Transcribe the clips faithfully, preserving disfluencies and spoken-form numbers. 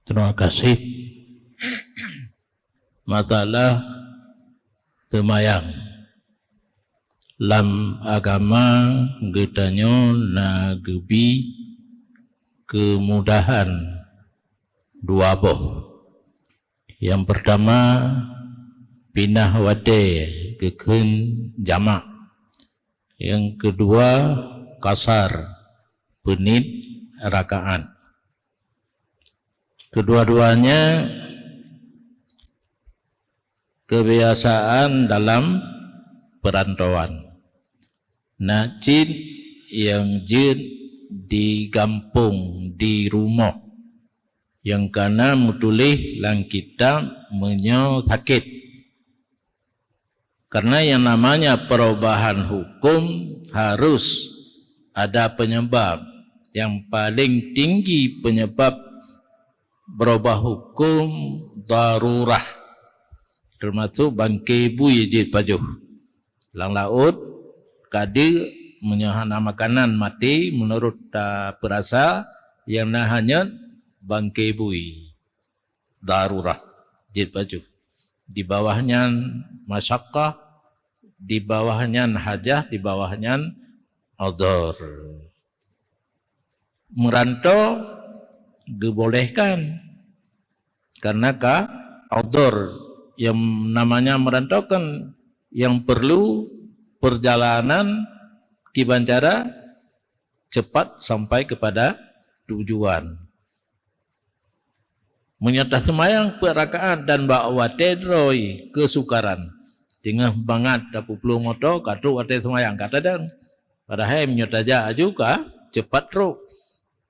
Terima kasih. Masalah seumayang. Lam agama geutanyoe na geubi keumudahan dua boh. Nyang peurtama, pinah watée geukheun jamak. Nyang keudua, qasar, peuniet rakaat. Keudua-duanya kebiasaan dalam peurantauan. Na cit nyang jeuet di gampông, di rumoh, nyang kana meutuléh lam kitab meunyoe sakét. Karena yang namanya perubahan hukum harus ada penyebab. Yang paling tinggi penyebab berubah hukum darurah, termasuk bangke bui jeuet pajoh. Lam laôt, kadeuk meunyoe hana makanan maté, meunurot tapeurasa, nyang na hanyot bangke bui. Darurah, jeuet pajoh. Di bawah nyan masyakkah, di bawah nyan hajah, di bawah nyan udhur. Meurantau geubolehkan karena ka udhur. Yang namanya meurantau kan yang perlu perjalanan kiban cara cepat sampai kepada tujuan. Meunyoe taseumayang peuet rakaat dan bak watée droe keusukaran, teungoh bangat tapeuplueng moto ka trok watée seumayang ka tadong. Padahai meunyoe tajak aju ka cepat trok.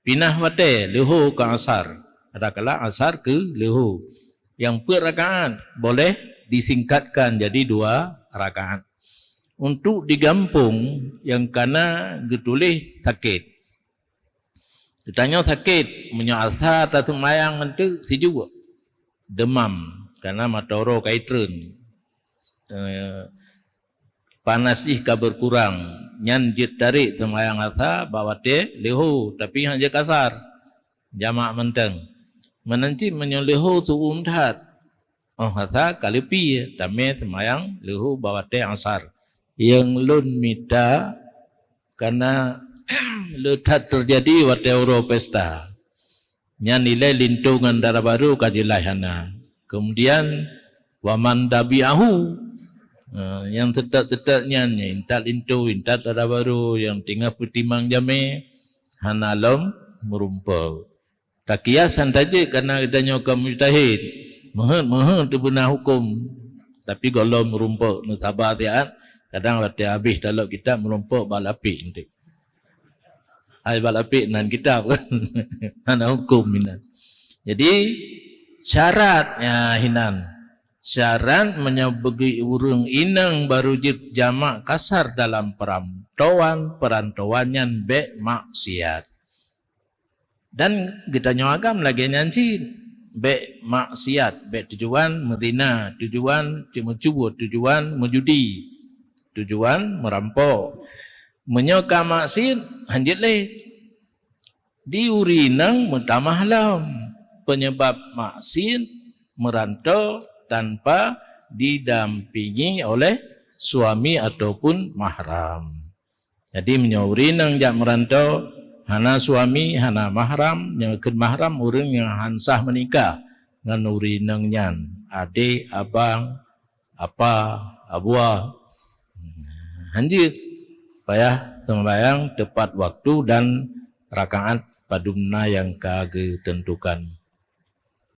Pinah watée leuhô keu asar, kadang-kadang asar keu leuhô. Nyang peuet rakaat boleh disingkatkan jadi dua rakaat untuk di gampông nyang kana geutuléh sakét. Geutanyoe sakét, meunyoe asa taseumayang ngon teuk sijuek, deumam, kana mata uroe ka itreun, eh, panas jih ka beukurang, nyan jeuet tarek seumayang asa bak watée leuhô, tapi hana jeuet keu asar, jamak mantong. Meunan cit meunyoe leuhô seu-uem that, óh asa ka leupie, tamé seumayang leuhô bak watée asar. Nyang lôn mita kana le that teujadi watée uroe pesta. Nyan ilée linto ngon dara barô ka jeulaih hana. Keumudian, wa man dabi'ahu, eh, nyang seutôt-seutôt nyan, intat linto, intat dara barô, nyang teungoh peutimang jamé, hana lom meurumpok. Takiasan tajeuet karena geutanyoe kon mujtahid. Meuheuet-meuheuet teubeuna huköm. Tapi gohlom meurumpok, neusaba siat, kadang watée habéh talok kitab meurumpok bak lapék enteuk. Hai bak lapék nan kitab kan. Hana huköm inan. Jadi, syarat, ya, hinan. Syarat meunyoe bagi ureuëng inong barô jeuet jamak kasar dalam peurantauan, peurantauan nyan bék maksiat. Dan geutanyoe agam lagée nyan cit, bék maksiat, bék tujuan meuzina, tujuan ceumeucue, tujuan meujudi, tujuan meurampok. Meunyoe ka maksiat, hanjeuet lé. Di ureuëng inong meutamah lom, peunyeubab maksiat meurantau tanpa didampingi oleh suami ataupun mahram. Jadi, meunyoe ureuëng inong jak meurantau, hana suami, hana mahram, nyang kheun mahram ureuëng nyang han sah meunikah ngon ureuëng inong nyan, adék, abang, apa, abuah. Hanjeuet, payah seumayang teupat waktu dan rakaat padum na nyang ka geuteuntukan.